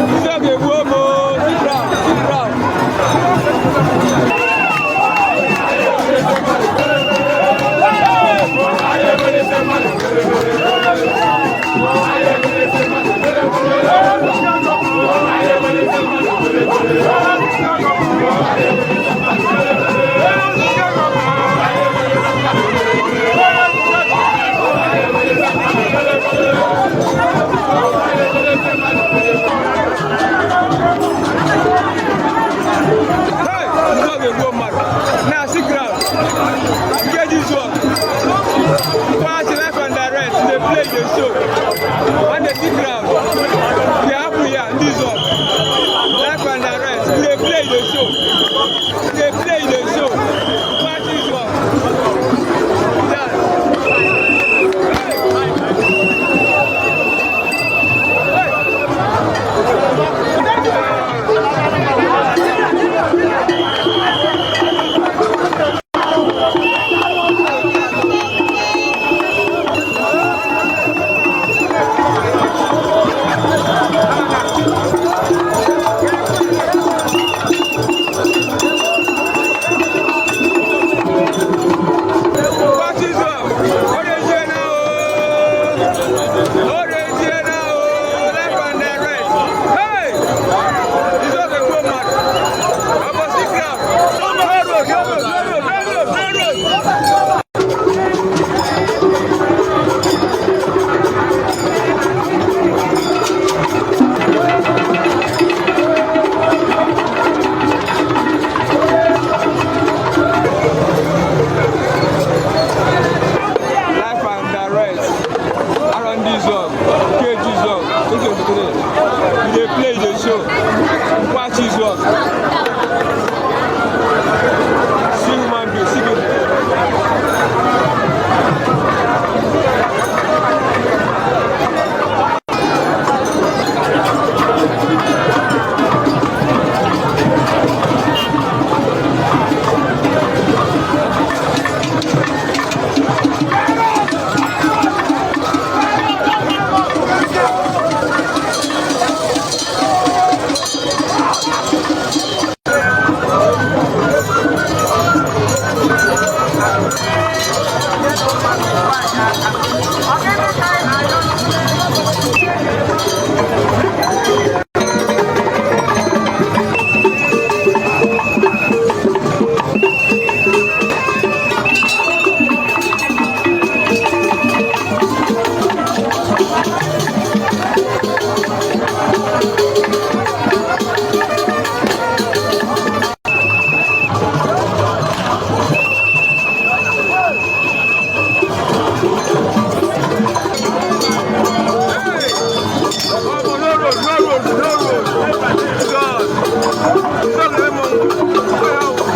Ndị ọ ga-egbu omo, sit down, sit down. Hey, ndị ọ ga-egbu mmadụ. Na sit down. Nke Jizọs. Watch live and direct, dey play, dey show. And dey sit down. Dey happen here, ndị Jizọs. Live and direct, dey play, dey show. Dey play, dey show. Watch Jizọs. That. Watch Jizọs. Ọ na-eje na o. Ọ na-eje na o. Live and direct. Hey! Jizọs egbuo mmadụ. Ọ bụ sit down. No road, no road, no road, no road, no road. Live and direct. Arondizuogu, Ikeji Izuogu, 2023. You dey play, you dey show. Watch Izuogu. See human being, see people. Hey! Oh, no road, no road, no road. God. Stop the lemon.